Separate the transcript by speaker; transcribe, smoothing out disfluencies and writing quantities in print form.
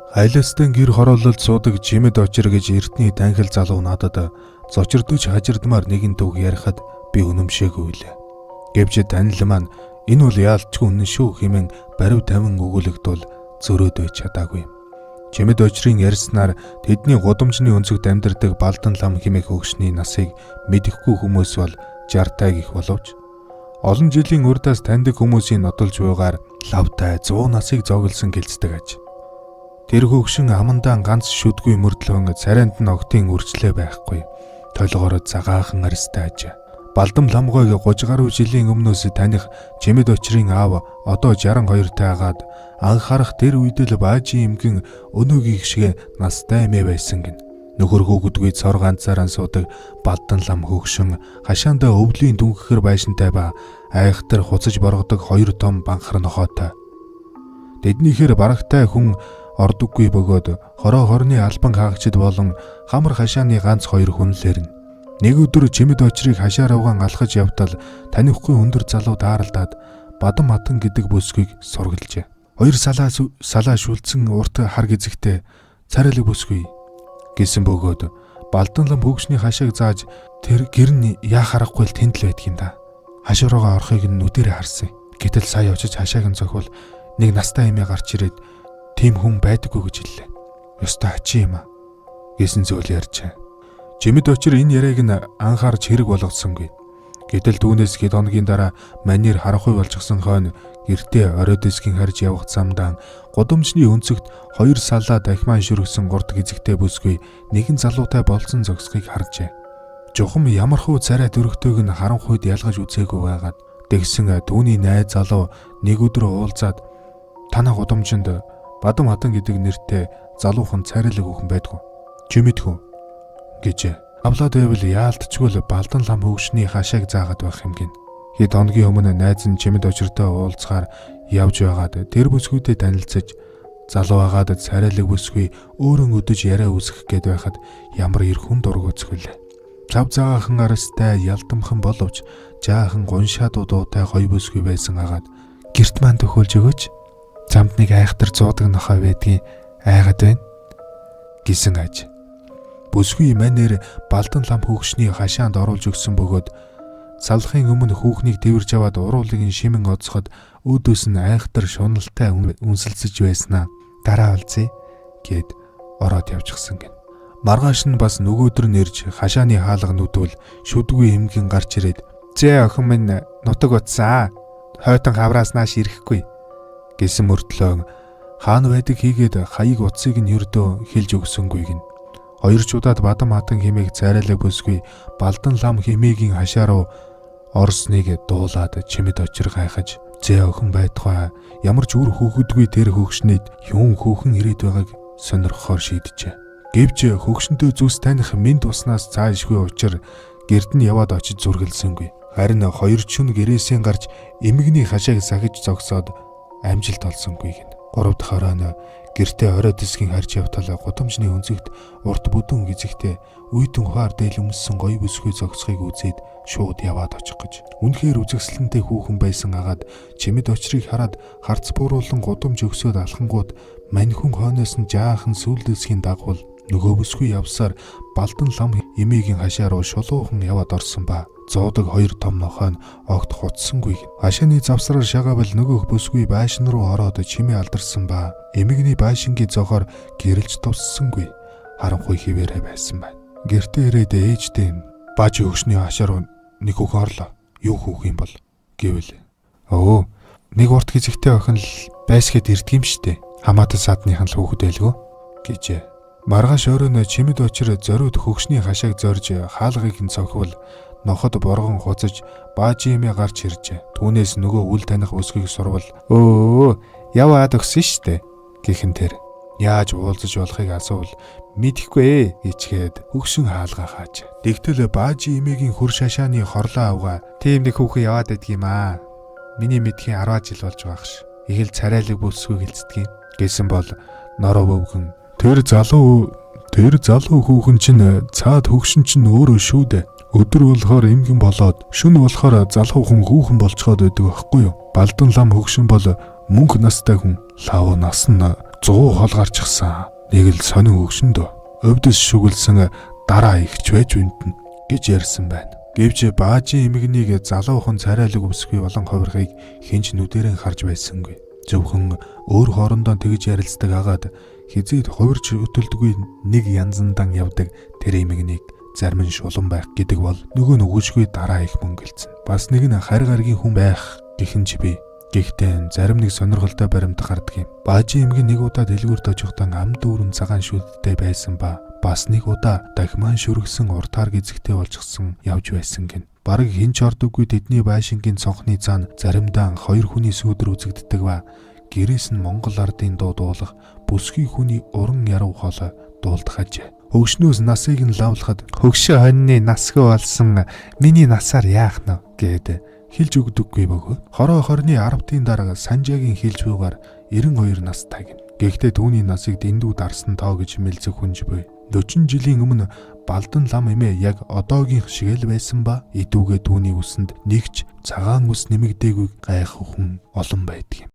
Speaker 1: Айластан гэр хороололд суудаг Чимэд очир гэж эртний танхил залуу надад зочирдож хажирдмаар нэгэн түүх ярихад би үнэмшээгүй үлээ. Гэвч танил маань энэ бол яалтчгүй үнэн шүү хэмээн барив тавин өгүүлэгдвэл зөрөөд байж чадаагүй. Чимэд очрын ярьснаар тэдний гудамжны өнцөгт амьдардаг Балдан лам хэмээх хөгшний насыг мэдэхгүй хүмүүс бол 60 гих боловч олон жилийн урдаас таньдаг хүмүүсийн нотолж буйгаар лавтай 100 насыг зоглосон гэлцдэг аж. Тэр хөгшин амандаа ганц шүдгүй мөрдлөн царайнд нь огтын үрчлээ байхгүй. Толгоор цагаахан арьстай аж. Балдам ламгойг 30 гаруй жилийн өмнөөс таних Чимэд очрын аав одоо 62 таагаад анх харах тэр үед л баажийн эмгэн өнөөгийн шиг настай эмээ байсан гин. Нөхөр хөөгдгүй цор ганцаараа суудаг Балдан лам хөгшин хашаандаа өвлийн дүнхэхэр байшинтай ба айхтар хуцаж боргодог хоёр том банхар нохойтой. Тэднийхэр барагтай хүн ордоггүй бөгөөд хороо хорны албан хаагчид болон хамар хашааны ганц хоёр хүн л ирнэ. Нэг өдөр Чимэд очрыг хашаа руугаан алхаж явтал танихгүй өндөр залуу тааралдаад Бадам хатан гэдэг бүсгүйг сургалжээ. Хоёр салаа шүлдсэн урт хар гизэгтэй царайлаг бүсгүй гэсэн бөгөөд Балдан лам хөгшний хашааг зааж тэр гэр нь яах аргагүй л тэнд л байдаг юм да. Хашаа руугаа орохыг нь нүдэрээ харсан. Гэтэл сая очиж хашааг нь зохивол нэг настай эмээ гарч ирээд тийм хүн байдаггүй гэж хэллээ. Ёстой хачин юм а гэсэн зүйл ярьжээ. Чимэд очир энэ яриаг нь анхаарч хэрэг болгосонгүй. Гэтэл түүнээс хэд хоногийн дараа манер харанхуй болчихсон хойно гэртээ орой дэсгийн харж явах замдаа гудамжны өнцөгт хоёр салаа дахиман шүргсэн гурд гизэгтэй бүсгүй нэгэн залуутай болцсон зогсхийг харжээ. Жухам ямархуу царай дөрөгтэйг нь харанхуйд ялгаж үзээгүй байгаад тэгсэн түүний найз залуу нэг өдөр уулзаад танаа гудамжинд Бадам хатан гэдэг нэртэй залуухан царайлаг хүүхэн байдгүй. Чи мэдхүү гэжээ. Авлаад байвал яалтчгүй л Балдан лам хөгшний хашааг заагаад байх юм гин. Хэд хоногийн өмнө найз нь Чимэд очиртой уулзахаар явж байгаад тэр бүсгүйтэй танилцаж залуу агаад царайлаг бүсгүй өөрөн өдөж яриа үүсгэх гээд байхад ямар ир хүн дург өцгөлээ. Цав цагаахан арьстай ялдамхан боловч жаахан гуншаад дуутай гоё бүсгүй байсан агаад гэрт маань төхөөлж өгөөч. Замд нэг айхтар зуудаг нохой байдгийн айгаад байна гэсэн аж. Бүсгүй манер Балдан лам хөгшний хашаанд оруулж өгсөн бөгөөд салхын өмнө хүүхнийг тэвэрж аваад уруулыг нь шимэн оцоход үүдөөс нь айхтар шуналтай үнсэлцэж байснаа дараа уулзъя гэд ороод явчихсан гин. Маргааш нь бас нөгөөдөр нь ирж хашааны хаалга нүдвэл шүдгүй эмгэн гарч ирээд "Зээ охин минь нутаг утсаа. Хойтон хавраас нааш ирэхгүй" гэсэн мөртлөө хаана байдаг хийгээд хаяг утсыг нь ердөө хэлж өгсөнгүй гин. Хоёр ч удаад Бадам хатан хэмээх царайлаг бүсгүй Балдан лам хэмээгийн хашаа руу орсныг дуулаад Чимэд очир гайхаж зээ охин байтугай ямар ч үр хөөгдгүй тэр хөгшнийд юун хөөхөн ирээд байгааг сонирхохоор шийджээ. Гэвч хөгшөндөө зүс таних минь туснаас цаашгүй учир гэрд нь яваад очиж зүргэлсэнгүй. Харин хоёр чүн гэрээсээ гарч эмэгний хашааг сахиж зогсоод амжилт олсонгүй гин. Гурав дахь оройн гэртээ орой дэсгийн харж явтал гудамжны өнцөгт урт бүдүүн гизэгтэй үйтэн ухаар дээл өмссөн гоё бүсгүй зогсохыг үзээд шууд яваад очих гэж. Үнэхээр үзэсгэлэнтэй хүүхэн байсан агаад Чимэд очрыг хараад харц бууруулан гудамж өгсөөд алхангууд маньхүн хойноос нь жаахан сүл дэсгийн дагуул нөгөө бүсгүй явсаар Балдан лам эмээгийн хашаа руу шулуухан яваад орсон ба зуудаг хоёр том нохой нь огт хуцсангүй. Хашааны завсраар шагаавал нөгөөх бүсгүй байшин руу ороод чимээ алдарсан ба эмэгний байшингийн зохоор гэрэлж туссангүй. Харанхуй хിവэрэ байсан байна. Гэртээ ирээд ээжтэй баажи хөгшний хашаа руу нэг хүүхэн орлоо. Юу хүүх юм бол гэвэл өө нэг урт гизэгтэй охин л байсгээд ирдэг юм штэ. Хамаатан садныхан л хүүхэд байлгүй гэжээ. Маргааш өрөөнө Чимэд очир зориуд хөгшний хашааг зорж хаалгыг нь цохивол ноход боргон хуцаж баажи эмээ гарч иржээ. Түүнээс нөгөө үл таних бүсгийг сурвал өө яваад өгсөн штэ гихэн тэр. Яаж уулзаж болохыг асуувал мэдэхгүй гэчгээд хөгшин хаалгаа хааж. Тэгтэл баажи эмээгийн хөр шашааны хорлоо авгаа тийм нэг хүүхэн яваад байдг юм аа. Миний мэдхийн 10 жил болж байгаа ш. Их л царайлаг бүсгүй гэлцдэг юм гэсэн бол нороо бөвгөн тэр залуу хүүхэн чинь цаад хөгшин чинь өөрөө шүү дээ. Өдөр болохоор эмгэн болоод шөнө болохоор залуу хүн хүүхэн болцоход байдаг байхгүй юу? Балдан лам хөгшин бол мөнх настай хүн. Лав нас нь 100 хол гарчихсан. Нэг л сонин өгшөндөө өвдөс шүглсэн дараа ихч байж үнтэн гэж ярьсан байна. Гэвч баажийн эмгнийг залуухан царайлаг өвсгүй болон ховрохыг хинч нүдэрэн харж байсангүй. Зөвхөн өөр хоорондоо тэгж ярилцдаг агаад хизээд хувирч өтөлдгүй нэг янзандан явдаг тэр эмгнийг зарим нь шулан байх гэдэг бол нөгөө нөгөөжгүй дараа их мөнгөлцөн. Бас нэг нь харь гаргийн хүн байх гэх нь ч би. Гэхдээ зарим нэг сонирхолтой баримт гардаг юм. Баажийн эмгэн нэг удаа дэлгүүрт очихдоо ам дүүрэн цагаан шүдтэй байсан ба бас нэг удаа дахиман шүргсэн уртаар гизэгтэй болчихсон явж байсан гин. Бараг хэн ч ордоггүй тэдний байшингийн цонхны цаана заримдаа хоёр хүний сүүдэр үзэгддэг ба гэрээс нь Монгол ардын дуу дуулах бүсгүй хүний уран яруу хоолой дуулдах ажээ. Хөгшнөөс насыг нь лавлахад
Speaker 2: хөгшөө хоньны насгүй болсон миний насаар яах нь
Speaker 1: гээд хэлж өгдөггүй бөгөөд хороо хорны 10-ын дараа Санжагийн хэлж буйгаар 92 настай гин. Гэхдээ түүний насыг дэндүү дарсан тоо гэж мэлзэх хүнж буй. 40 жилийн өмнө Балдан лам эмээ яг одоогийнх шиг л байсан ба идүүгээ түүний үсэнд нэгч цагаан үс нэмэгдээгүй гайхах хүн олон байдаг юм.